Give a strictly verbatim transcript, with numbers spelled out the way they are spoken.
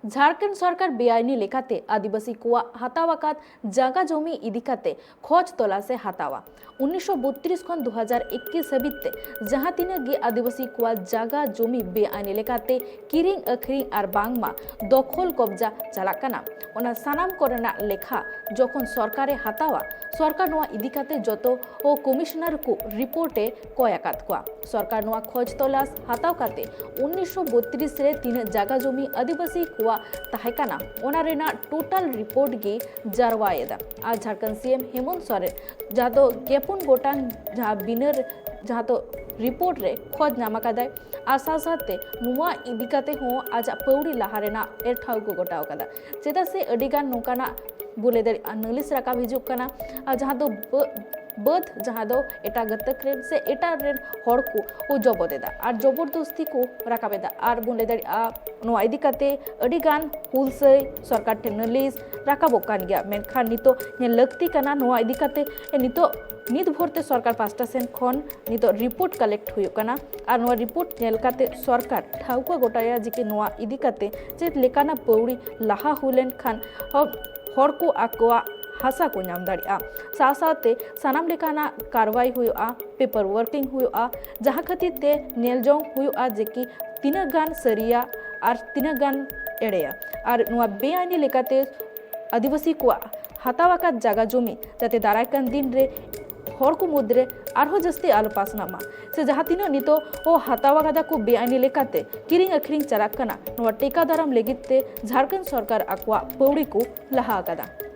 ᱡᱷᱟᱲᱠᱷᱚᱸᱰ ᱥᱚᱨᱠᱟᱨ ᱵᱮᱟᱭᱤᱱᱤ ᱞᱮᱠᱟᱛᱮ ᱟᱹᱫᱤᱵᱟᱹᱥᱤ ᱠᱚᱣᱟᱜ ᱦᱟᱛᱟᱣ ᱟᱠᱟᱫ ᱡᱟᱜᱟ ᱡᱚᱢᱤ ᱤᱫᱤ ᱠᱟᱛᱮ ᱠᱷᱚᱡᱽ ᱛᱚᱞᱟᱥ ᱮ ᱦᱟᱛᱟᱣᱟ᱾ ᱩᱱᱤᱥᱥᱚ ᱵᱚᱛᱛᱨᱤᱥ ᱠᱷᱚᱱ ᱫᱩ ᱦᱟᱡᱟᱨ ᱮᱠᱩᱥ ᱦᱟᱹᱵᱤᱡ ᱛᱮ ᱡᱟᱦᱟᱸ ᱛᱤᱱᱟᱹᱜ ᱜᱮ ᱟᱹᱫᱤᱵᱟᱹᱥᱤ ᱠᱚᱣᱟᱜ ᱡᱟᱜᱟ ᱡᱚᱢᱤ ᱵᱮᱟᱭᱤᱱᱤ ᱞᱮᱠᱟᱛᱮ ᱠᱤᱨᱤᱧ ᱟᱹᱠᱷᱨᱤᱧ ᱟᱨ ᱵᱟᱝᱢᱟ ᱫᱚᱠᱷᱚᱞ ᱠᱚᱵᱡᱟ ᱪᱟᱞᱟᱜ ᱠᱟᱱᱟ, ᱚᱱᱟ ᱥᱟᱱᱟᱢ ᱠᱚᱨᱮᱱᱟᱜ ᱞᱮᱠᱷᱟ ᱡᱚᱠᱷᱚᱱ ᱥᱚᱨᱠᱟᱨ ᱮ ᱦᱟᱛᱟᱣᱟ, ᱥᱚᱨᱠᱟᱨ ᱱᱚᱣᱟ ᱤᱫᱤ ᱠᱟᱛᱮ ᱡᱚᱛᱚ ᱠᱚᱢᱤᱥᱚᱱᱟᱨ ᱠᱚ ᱨᱤᱯᱳᱨᱴ ᱮ ᱠᱚᱭ ᱟᱠᱟᱫ ᱠᱚᱣᱟ᱾ ᱥᱚᱨᱠᱟᱨ ᱱᱚᱣᱟ ᱠᱷᱚᱡᱽ ᱛᱚᱞᱟᱥ ᱦᱟᱛᱟᱣ ᱠᱟᱛᱮ ᱩᱱᱤᱥᱥᱚ ᱵᱚᱛᱛᱨᱤᱥ ᱨᱮ ᱛᱤᱱᱟᱹᱜ ᱡᱟᱜᱟ ᱡᱚᱢᱤ ᱟᱹᱫᱤᱵᱟᱹᱥᱤ ᱠᱚᱣᱟᱜ ᱛᱟᱦᱮᱸ ᱠᱟᱱᱟ, ᱚᱱᱟ ᱨᱮᱱᱟᱜ ᱴᱳᱴᱟᱞ ᱨᱤᱯᱳᱨᱴ ᱜᱮ ᱡᱟᱨᱣᱟᱭᱮᱫᱟ᱾ ᱟᱨ ᱡᱷᱟᱲᱠᱷᱚᱸᱰ ᱥᱤ ᱮᱢ ᱦᱮᱢᱚᱱᱛ ᱥᱚᱨᱮᱱ, ᱡᱟᱦᱟᱸ ᱫᱚ ᱜᱮᱯᱩᱱ ᱜᱚᱴᱟᱝ ᱡᱟᱦᱟᱸ ᱵᱤᱱᱟᱹ ᱨᱮ, ᱡᱟᱦᱟᱸ ᱫᱚ ᱨᱤᱯᱳᱨᱴ ᱨᱮ ᱠᱷᱚᱡᱽ ᱧᱟᱢ ᱟᱠᱟᱫᱟᱭ, ᱟᱨ ᱥᱟᱶ ᱥᱟᱶᱛᱮ ᱱᱚᱣᱟ ᱤᱫᱤ ᱠᱟᱛᱮ ᱦᱚᱸ ᱟᱡᱟᱜ ᱯᱟᱹᱣᱲᱤ ᱞᱟᱦᱟ ᱨᱮᱱᱟᱜ ᱮ ᱴᱷᱟᱹᱣᱠᱟᱹ ᱜᱚᱴᱟᱣ ᱟᱠᱟᱫᱟ᱾ ᱪᱮᱫᱟᱜ ᱥᱮ ᱟᱹᱰᱤ ᱜᱟᱱ ᱱᱚᱝᱠᱟᱱᱟᱜ ᱵᱚᱱ ᱞᱟᱹᱭ ᱫᱟᱲᱮᱭᱟᱜᱼᱟ, ᱱᱟᱹᱞᱤᱥ ᱨᱟᱠᱟᱵ ᱦᱤᱡᱩᱜ ᱠᱟᱱᱟ, ᱟᱨ ᱡᱟᱦᱟᱸ ᱫᱚ ᱵᱟᱹ-, ᱵᱟᱹᱫᱽ ᱡᱟᱦᱟᱸ ᱫᱚ ᱮᱴᱟᱜ ᱜᱟᱹᱛᱟᱹᱠ ᱨᱮᱱ ᱥᱮ ᱮᱴᱟᱜ ᱨᱮᱱ ᱦᱚᱲ ᱠᱚ ᱠᱚ ᱡᱚᱵᱚᱫ ᱮᱫᱟ ᱟᱨ ᱡᱚᱵᱚᱨᱫᱚᱥᱛᱤ ᱠᱚ ᱨᱟᱠᱟᱵ ᱮᱫᱟ᱾ ᱟᱨ ᱵᱚᱱ ᱞᱟᱹᱭ ᱫᱟᱲᱮᱭᱟᱜᱼᱟ, ᱱᱚᱣᱟ ᱤᱫᱤ ᱠᱟᱛᱮ ᱟᱹᱰᱤ ᱜᱟᱱ ᱦᱩᱞᱥᱟᱹᱭ, ᱥᱚᱨᱠᱟᱨ ᱴᱷᱮᱱ ᱱᱟᱹᱞᱤᱥ ᱨᱟᱠᱟᱵᱚᱜ ᱠᱟᱱ ᱜᱮᱭᱟ, ᱢᱮᱱᱠᱷᱟᱱ ᱱᱤᱛᱚᱜ ᱧᱮᱞ ᱞᱟᱹᱠᱛᱤ ᱠᱟᱱᱟ ᱱᱚᱣᱟ ᱤᱫᱤ ᱠᱟᱛᱮ ᱱᱤᱛᱚᱜ ᱱᱤᱛ ᱵᱷᱳᱨ ᱛᱮ ᱥᱚᱨᱠᱟᱨ ᱯᱟᱥᱴᱟ ᱥᱮᱱ ᱠᱷᱚᱱ ᱱᱤᱛᱚᱜ ᱨᱤᱯᱳᱨᱴ ᱠᱟᱞᱮᱠᱴ ᱦᱩᱭᱩᱜ ᱠᱟᱱᱟ᱾ ᱟᱨ ᱱᱚᱣᱟ ᱨᱤᱯᱳᱨᱴ ᱧᱮᱞ ᱠᱟᱛᱮ ᱥᱚᱨᱠᱟᱨ ᱴᱷᱟᱹᱣᱠᱟᱹ ᱜᱚᱴᱟᱭᱟ ᱡᱮ ᱠᱤ ᱱᱚᱣᱟ ᱤᱫᱤ ᱠᱟᱛᱮ ᱪᱮᱫ ᱞᱮᱠᱟᱱᱟᱜ ᱯᱟᱹᱣᱲᱤ ᱞᱟᱦᱟ ᱦᱩᱭ ᱞᱮᱱᱠᱷᱟᱱ ᱦᱚ-, ᱦᱚᱲ ᱠᱚ ᱟᱠᱚᱣᱟᱜ ᱦᱟᱥᱟ ᱠᱚ ᱧᱟᱢ ᱫᱟᱲᱮᱭᱟᱜᱼᱟ᱾ ᱥᱟᱶ ᱥᱟᱶᱛᱮ ᱥᱟᱱᱟᱢ ᱞᱮᱠᱟᱱᱟᱜ ᱠᱟᱨᱣᱟᱭ ᱦᱩᱭᱩᱜᱼᱟ, ᱯᱮᱯᱟᱨ ᱣᱟᱨᱠᱤᱝ ᱦᱩᱭᱩᱜᱼᱟ, ᱡᱟᱦᱟᱸ ᱠᱷᱟᱹᱛᱤᱨ ᱛᱮ ᱧᱮᱞ ᱡᱚᱝ ᱦᱩᱭᱩᱜᱼᱟ ᱡᱮ ᱠᱤ ᱛᱤᱱᱟᱹᱜ ᱜᱟᱱ ᱥᱟᱹᱨᱤᱭᱟ ᱟᱨ ᱛᱤᱱᱟᱹᱜ ᱜᱟᱱ ᱮᱲᱮᱭᱟ᱾ ᱟᱨ ᱱᱚᱣᱟ ᱵᱮᱟᱭᱤᱱᱤ ᱞᱮᱠᱟᱛᱮ ᱟᱹᱫᱤᱵᱟᱹᱥᱤ ᱠᱚᱣᱟᱜ ᱦᱟᱛᱟᱣ ᱟᱠᱟᱫ ᱡᱟᱭᱜᱟ ᱡᱚᱢᱤ ᱡᱟᱛᱮ ᱫᱟᱨᱟᱭ ᱠᱟᱱ ᱫᱤᱱ ᱨᱮ ᱦᱚᱲ ᱠᱚ ᱢᱩᱫᱽᱨᱮ ᱟᱨᱦᱚᱸ ᱡᱟᱹᱥᱛᱤ ᱟᱞᱚ ᱯᱟᱥᱱᱟᱜ ᱢᱟ, ᱥᱮ ᱡᱟᱦᱟᱸ ᱛᱤᱱᱟᱹᱜ ᱱᱤᱛᱚᱜ ᱠᱚ ᱦᱟᱛᱟᱣ ᱟᱠᱟᱫᱟ ᱠᱚ ᱵᱮᱟᱭᱤᱱᱤ ᱞᱮᱠᱟᱛᱮ ᱠᱤᱨᱤᱧ ᱟᱹᱠᱷᱨᱤᱧ ᱪᱟᱞᱟᱜ ᱠᱟᱱᱟ, ᱱᱚᱣᱟ ᱴᱮᱠᱟ ᱫᱟᱨᱟᱢ ᱞᱟᱹᱜᱤᱫ ᱛᱮ ᱡᱷᱟᱲᱠᱷᱚᱸᱰ ᱥᱚᱨᱠᱟᱨ ᱟᱠᱚᱣᱟᱜ ᱯᱟᱹᱣᱲᱤ ᱠᱚ ᱞᱟᱦᱟ ᱟᱠᱟᱫᱟ᱾